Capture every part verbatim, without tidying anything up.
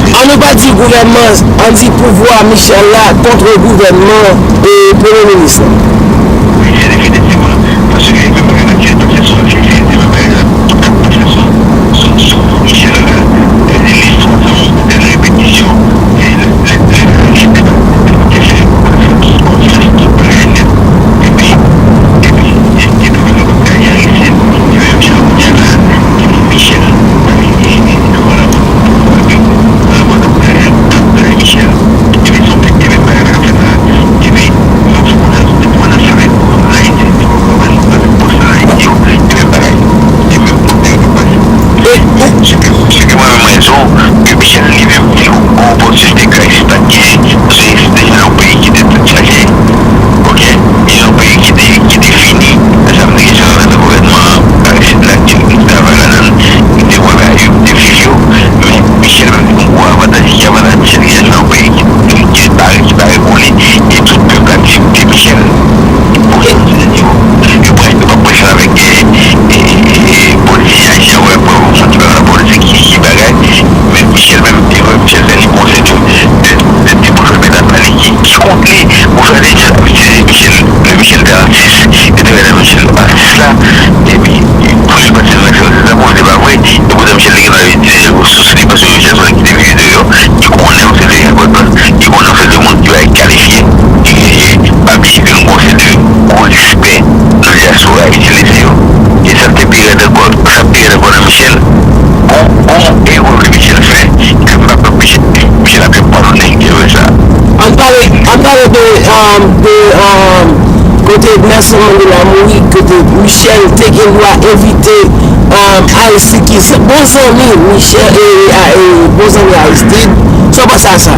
An nou pa di gouvènman, an di pouvwa Michel la kontre gouvènman e premye minis la. Pale de, um, de, um, kote Nelson Mandela mouri, kote Michel te gen dwa envite, um, Aristide ki se bon zanmi Michel, e, a, e, bon zanmi Aristide. Sa w panse a sa?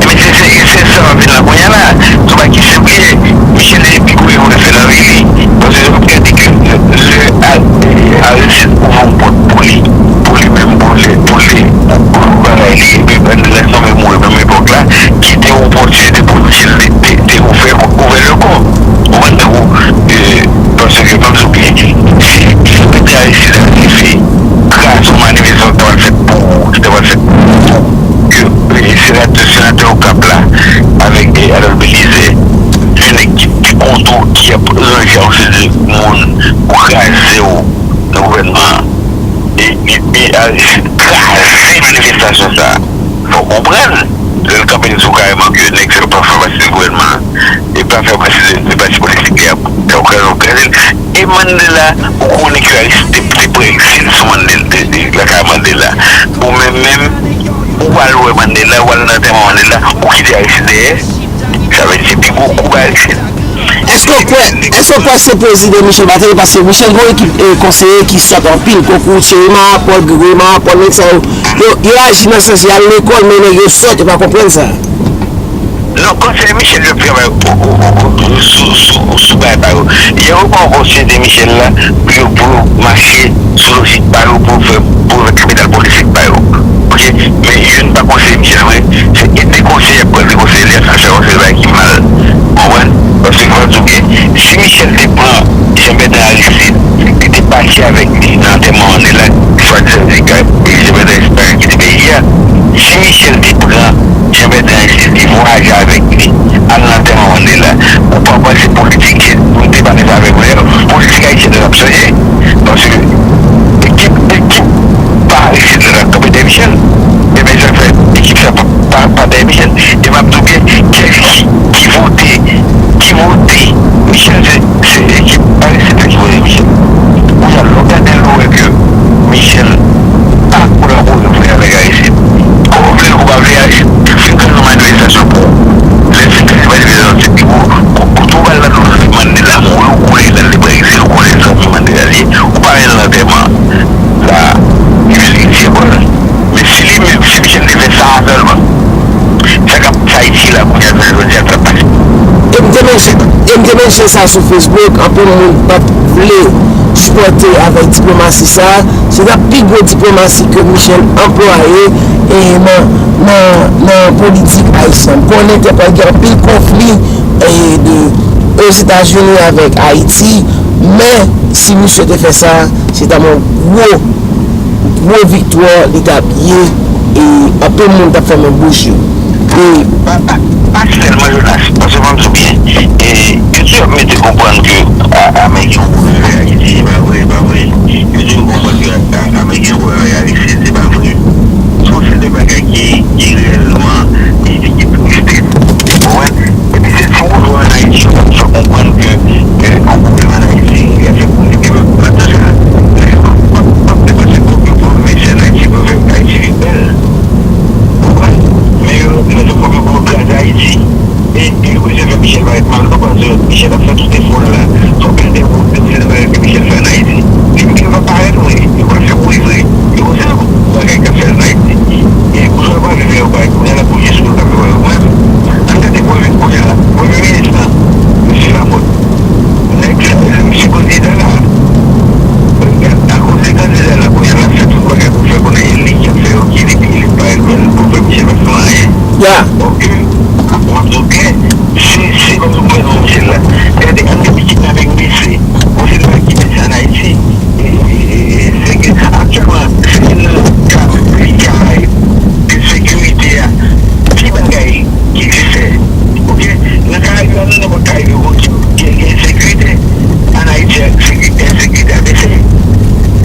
Ebyen, se, se, se sa w ap vin la kounye a la. Se yon bagay ki senp li ye. Michel se pi gwo erè l fè nan vi li. Paske w ap gade ke lè, lè Aristide ouvri yon pòt pou li, pou li menm, pou li, pou li, pou bagay li, epi Nelson menm mouri menm epòk la, ki te yon opòtinite pou Michel te, te, te ouvè, ouvè lè kò. Ou konprann, tankou, e, paske, ban m di w byen, si, si Pete Aristide rive kraze yon manifestasyon ki ta pral fèt pou, ki ta pral fèt pou, ke, e, senatè, senatè Okap la, avèk, e, Adolphe Belizaire, se nèg ki, ki kontou, ki ap ranje yon seri de moun pou kraze w nan gouvènman an. E, e, e Aristide kraze manifestasyon sa a. Fò w konprann, lè l kanpe, l di w kareman ke nèg sa yo pa fè pati de gouvènman an, e pa fè pati de, de pati politik li a, sa yo kraze, yo kraze l. E Mandela, ou konnen ke Aristide te, te pran egzil sou Mandela, te, te lakay Mandela. Ou menm menm, ou al wè Mandela, ou al nan antèman Mandela, ou kite Aristide dèyè. Sa vle di se pi gwo kou bay Aristide. Èske w kwè, èske w kwè se prezidan Michel Martelly? Paske Michel gen yon ekip, e, konseye ki sòt anpil, konkou Thierry Marapol, Grégory Marapol, nèg sa yo, yo, yo aji nan sans y al lekòl, men nèg yo sòt, yo pa konprann sa. Non, konseye Michel yo ap travay o, o, o, o, sou, sou, sou bagay pa yo. Yo pran konseye de Michel la pou yo, pou yo mache sou lojik pa yo, pou yo fè, pou yo fè kapital politik pa yo. Oke? Men youn pa konseye Michel vre, se de konseye y ap pran de konseye li a, sa fè konseye bagay ki mal. Ou konprann? Paske fò di w byen, si Michel te pran Jean Bertrand Aristide, li te pati avèk li nan antèman Mandela, swadizan se ka, e Jean Bertrand Aristide pa ka kite peyi a. Si Michel te pran Jean Bertrand Aristide, li vwayaje avèk li, al nan antèman Mandela, ou pa panse politik, nou te pale sa avèk Rodolphe, politik ayisyèn nan ap chanje? Paske ekip, ekip pa Aristide la k ap ede Michel. Ebyen, sa fè ekip sa pa, pa, pa dèyè Michel. E m ap di w byen, kiyès ki, ki vote, ki vote Michel, se, se ekip Aristide la ki vote Michel. Kounye a, lè w gade l, ou wè ke Michel pa kolabore vre avèk Aristide. Kòman w vle l, ou pa vle Aristide fin kraze yon manifestasyon pou ou. Lè l fin kraze manifestasyon, se pi gwo. Ou, ou tou bal nan dlo Mandela mouri, ou konnen l al li pran egzil, ou konnen zanmi Mandela li ye, ou pa renmen l nan antèman. La, li vin li di ankò l. Men si li menm, si Michel te fè sa a sèlman, sa k ap pase Ayiti la kounye a jounen jodi a, sa k ap pase? E m te menm, e m te menm sa sou Facebook, anpil moun pa t vle sipòte avèk diplomasi sa a. Se t ap pi gwo diplomasi ke Michel anplwaye, e, nan, nan, nan politik ayisyen. M konnen te pral gen anpil konfli, e, de, Ozetazini avèk Ayiti, men si misye te fè sa, se t ap yon gwo, gwo viktwa li t ap ye, e anpil moun t ap fèmen bouch yo. E pa, pa, pa sèlman Jonas, paske ban m di w byen, e, yo toujou ap mete konprann ke a, Ameriken yo pwofite Ayiti, e pa vre, e pa vre. Yo toujou konprann ke a, Ameriken yo pwofite Ayiti, se pa vre. Se yon seri de bagay ki, ki reyèlman, e, ki, ki tris, ou konprann? Epi se ti boujwa ann Ayiti yo k ap fè konprann ke, ke gon pwoblèm ann Ayiti, y ap fè konnen ke maten sa, nèg yo p ap, p ap depanse kòb yo pou yo mete ann Ayiti, pou yo fè Ayiti vin bèl. Ou konprann? Men yo mete kòb yo pou yo kraze Ayiti. E, e yo bezwen fè Michel parèt mal, non, paske Michel ap fè tout efò l la. Fòk gen de wout, de seri de bagay ke Michel fè ann Ayiti. Li, li pa parèt vre, yo pa fè bri vre. Yo konn se bagay k ap fè ann Ayiti. E boujwa yo pa vle fè yo parèt kounye a, l ap bouje sou yo, k ap fè yo menm. Ann gade premye, kounye a la, premye minis lan, mesye Lamothe. Nèg sa, misye kandida la. Akoz li kandida la, kounye a l ap fè tout bagay pou fè konnen e li k ap fè yo, ki li, li parèt bèl, pou fè misye pa fè anyen. Ya. Oke, m ap di w klè, se, se kòm si gouvènman Michel la. Gade, ann depi kidnaping bese, yon seri de bagay ki pase ann Ayiti. E, e, e, e, se ke aktyèlman, se youn nan ka pli grav de sekirite a, pi bagay ki egziste. Oke? Nan Karayib la, nan nenpòt Karayib yo, ki gen, gen ensekirite. Ann Ayiti, ensekirite, ensekirite a bese.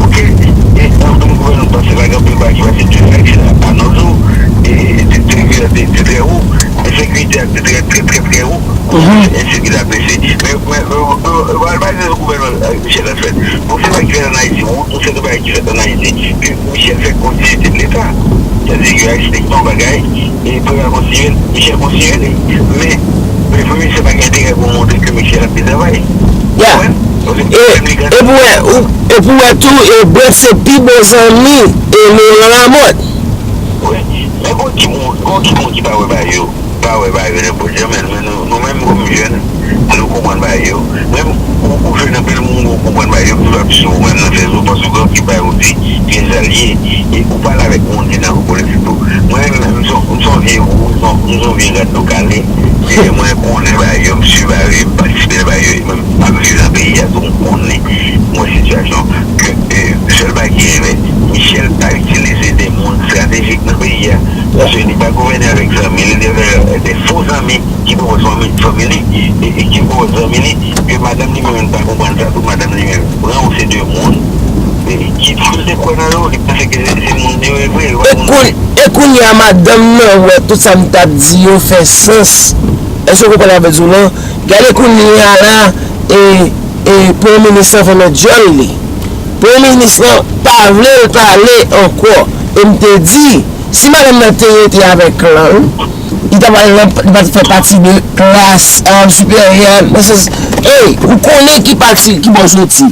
Oke? E, ann, ann gouvènman panse pa gen anpil bagay ki pase Ayiti la, pa nan zo, e, e, te, te, te, te trè wo. Ensekirite a te trè, trè, trè, trè wo. Ensekirite a bese. Men, men, men, men, men, pa al pale de gouvènman, e, Michel la fèt. Bon, se bagay ki fèt ann Ayiti, wout, se de bagay ki fèt ann Ayiti. Ke Michel fè kontinite de Leta. Se Di ke Aristide se yon bagay, e premye konseye, Michel konseye li. Men, men premye minis pa gen enterè pou montre ke Michel ap travay. Ya. E, e pou wè, ou- e pou wè tou, e Brett se pi bon zanmi e Laurent Lamothe. Wi. Men gon ki moun, gon ki moun ki pa wè bagay yo, pa wè bagay yo nenpòt jan, men nou, nou menm kòm jèn, nou konprann bagay yo. Menm ou, ou jwenn anpil moun ou konprann bagay yo, ki ap sou ou menm nan Facebook, paske ou gen ki bay ou di, ki sa l ye, e ou pale avèk moun ki nan politik tou. Mwen menm, m son, m son vye gou, m son, m son vye gad do kale, e mwen konnen bagay yo, m swiv bagay yo, m patisipe nan bagay yo, e menm m ap viv nan peyi a tou, m konnen, mwen sitiyasyon, ke, e, sèl bagay ki rive, Michel pa itilize de moun estratejik nan peyi a, paske li pa gouvène avèk zanmi, li gouvène avèk de fo zanmi, ki pa wè zanmi, zanmi li, e, e ki pa wè zanmi li, ke madanm li menm pa konprann sa, tou madanm li menm pran yon seri de moun, e, ki, ki l te kwè nan yo, li panse ke se, se moun li yo vre, yo pa moun. E kounye a madanm nan wè tout sa m t ap di yo fè sans. Èske w konprann sa m vle di w lan? Gade kounye a la, e, e premye minis lan fè nan dyòl li. Premye minis lan pa vle l pale ankò. E m te di, si madanm nan te rete avèk klan l, li ta pral nan, li pa t fè pati de klas, um, siperyè, nan sans, hey, ou konnen ki pati, ki bò w soti.